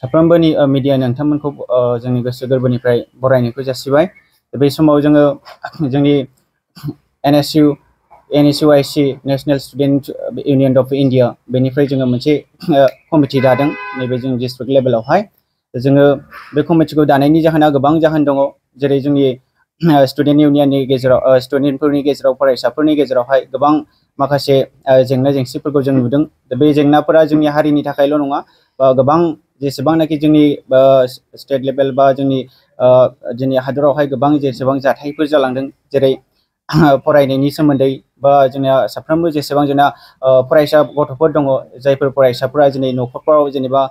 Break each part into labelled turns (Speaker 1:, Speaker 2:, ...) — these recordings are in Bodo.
Speaker 1: साफ्रोमबोनि मिडिया नोंथांमोनखौ जोंनि गोसो गोरबोनिफ्राय बरायनायखौ जासिबाय। बे समाव जोङो जोंनि NSUI national student union of India बेनिफ्राय जोङो मोनसे कमिटि दादों नैबे जों डिस्ट्रिक्ट लेभेलावहाय। जोङो बे कमिटिखौ दानायनि जाहोना गोबां जाहोन दङ, जेरै जोंनि स्टुडेन्ट इउनियननि गेजेराव स्टुडेन्टफोरनि गेजेराव फरायसाफोरनि गेजेरावहाय गोबां माखासे जेंना जेंसिफोरखौ जों नुदों। बे जेंनाफोरा जोंनि हारिनि थाखायल' नङा, गोबां जेसेबांनाखि जोंनि स्टेट लेभेल बा जोंनि हादरावहाय गोबां जेसेबां जाथायफोर जालांदों, जेरै फरायनायनि सोमोन्दै बा जोंना साफ्रोमबो जेसेबां जोंना फरायसा गथ'फोर दङ, जायफोर फरायसाफोरा दिनै न'खरफ्राव जेनेबा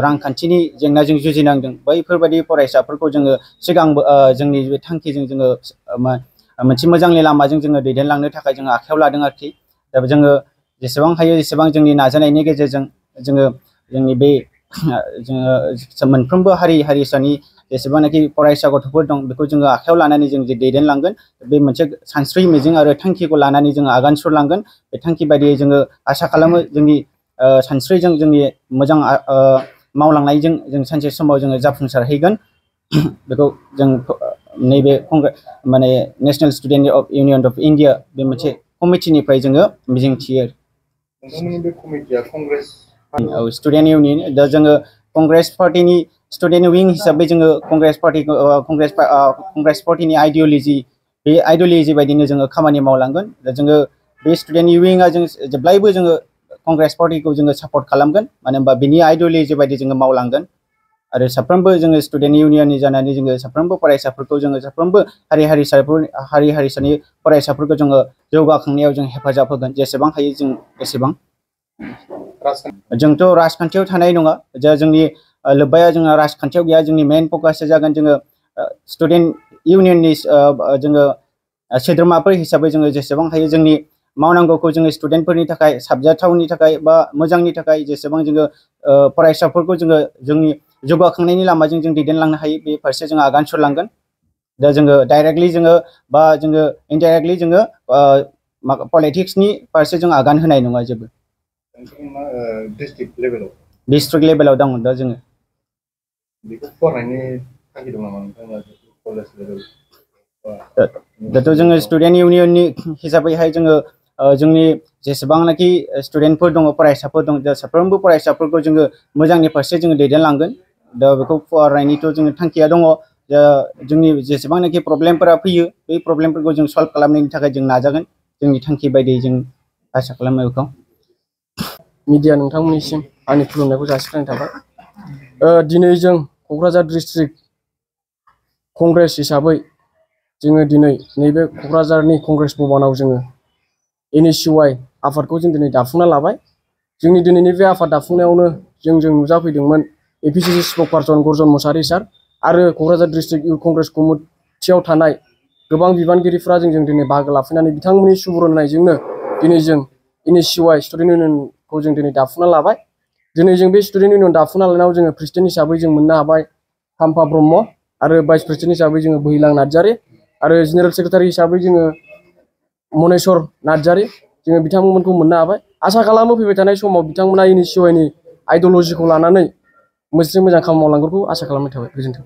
Speaker 1: रांखान्थिनि जेंनाजों जुजिनांदों, बैफोरबायदि फरायसाफोरखौ जोङो सिगांबो जोंनि बे थांखिजों जोङो मोनसे मोजांनि लामाजों जोङो दैदेनलांनो थाखाय जोङो आखायाव लादों आरोखि। दा जोङो जेसेबां हायो एसेबां जोंनि नाजानायनि गेजेरजों जोङो जोंनि बे जोङो मोनफ्रोमबो हारि हारिसानि जेसेबांनाखि फरायसा गथ'फोर दं बेखौ जोङो आखायाव लानानै जों जे दैदेनलांगोन, बे मोनसे सानस्रि मिजिं आरो थांखिखौ लानानै जोङो आगान सुरलांगोन। बे थांखि बायदियै जोङो आसा खालामो जोंनि सानस्रिजों जोंनि मोजां मावलांनायजों जों सानसे समाव जोङो जाफुंसारहैगोन। बेखौ जों नैबे माने national student union of India बे मोनसे कमिटिनिफ्राय जोङो मिजिंथियो।
Speaker 2: नोंथांमोननि बे कमिटिया कंग्रेस
Speaker 1: स्टुडेन्ट इउनियन, दा जोङो कंग्रेस पार्टिनि स्टुडेन्ट विं हिसाबै जोङो कंग्रेस पार्टिनि आइडिय'लजि बे आइडिय'लजि बायदिनो जोङो खामानि मावलांगोन। दा जोङो बे स्टुडेन्ट विंआ जों जेब्लायबो जोङो कंग्रेस पार्टिखौ जोङो सापर्ट खालामगोन, मानो होनबा बिनि आइडिय'लजि बायदि जोङो मावलांगोन। आरो साफ्रोमबो जोङो स्टुडेन्ट इउनियननि जानानै जोङो साफ्रोमबो फरायसाफोरखौ जोङो साफ्रोमबो हारि हारिसानि फरायसाफोरखौ जोङो जौगाखांनायाव जों हेफाजाब होगोन, जेसेबां हायो जों एसेबां। जोंथ' राजखान्थियाव थानाय नङा, जा जोंनि लोब्बाया जोंहा राजखान्थियाव गैया। जोंनि मेइन फकासआ जागोन जोङो स्टुडेन्ट इउनियननि जोङो सोद्रोमाफोर हिसाबै जोङो जेसेबां हायो जोंनि मावनांगौखौ जोङो स्टुडेन्टफोरनि थाखाय साबजाथावनि थाखाय बा मोजांनि थाखाय जेसेबां जोङो फरायसाफोरखौ जोङो जोंनि जौगाखांनायनि लामाजों जों दैदेनलांनो हायो, बे फारसे जोङो आगान सुरलांगोन। दा जोङो डाइरेक्टलि जोङो बा जोङो इनडाइरेक्टलि जोङो पलिटिक्सनि फारसे जों आगान होनाय नङा जेबो। डिस्ट्रिक्ट लेभेलाव दङ दा जोङो।
Speaker 2: बेखौ फरायनायनि थांखि दं नामा नोंथाङा कलेज लेभेल?
Speaker 1: दाथ' जोङो स्टुडेन्ट इउनियननि हिसाबैहाय जोङो जोंनि जेसेबांनाखि स्टुडेन्टफोर दङ, फरायसाफोर दं, दा साफ्रोमबो फरायसाफोरखौ जोङो मोजांनि फारसे जोङो दैदेनलांगोन। दा बेखौ फरायनायनिथ' जोङो थांखिया दङ। जोंनि जेसेबांनाखि प्रब्लेमफोरा फैयो, बै प्रब्लेमफोरखौ जों सल्भ खालामनायनि थाखाय जों नाजागोन। जोंनि थांखि बायदियै जों आसा खालामो बेखौ।
Speaker 3: मिडिया नोंथांमोननिसिम आंनि खुलुमनायखौ जासिनाय थाबाय। दिनै जों क'क्राझार डिस्ट्रिक्ट कंग्रेस हिसाबै जोङो दिनै नैबे क'क्राझारनि कंग्रेस भवनाव जोङो NSUI आफादखौ जों दिनै दाफुंना लाबाय। जोंनि दिनैनि बे आफाद दाफुंनायावनो जों नुजाफैदोंमोन APCC स्प'कपारसन गर्जन मुसाहारि सार आरो क'क्राझार डिस्ट्रिक्ट इउथ कंग्रेस कमिटियाव थानाय गोबां बिबानगिरिफ्रा जों दिनै बाहागो लाफैनानै बिथांमोननि सुबुरुन होनायजोंनो दिनै जों NSUI स्टुडेन्ट इउनियनखौ जों दिनै दाफुंना लाबाय। दिनै जों बे स्टुडेन्ट इउनियन दाफुंना लानायाव जोङो प्रेसिडेन्ट हिसाबै जों मोननो हाबाय खाम्फा ब्रह्म आरो भाइस प्रेसिडेन्ट हिसाबै जोङो बोहिलां नार्जारि आरो जेनेरेल सेक्रेटारि हिसाबै जोङो मनेस्वर नार्जारि, जोङो बिथांमोनखौ मोननो हाबाय। आसा खालामो फैबाय थानाय समाव बिथांमोना NSUI नि आइडिय'लजिखौ लानानै मोजां खामानि मावलांगोनखौ आसा खालामनाय थाबाय। गोजोन्थों।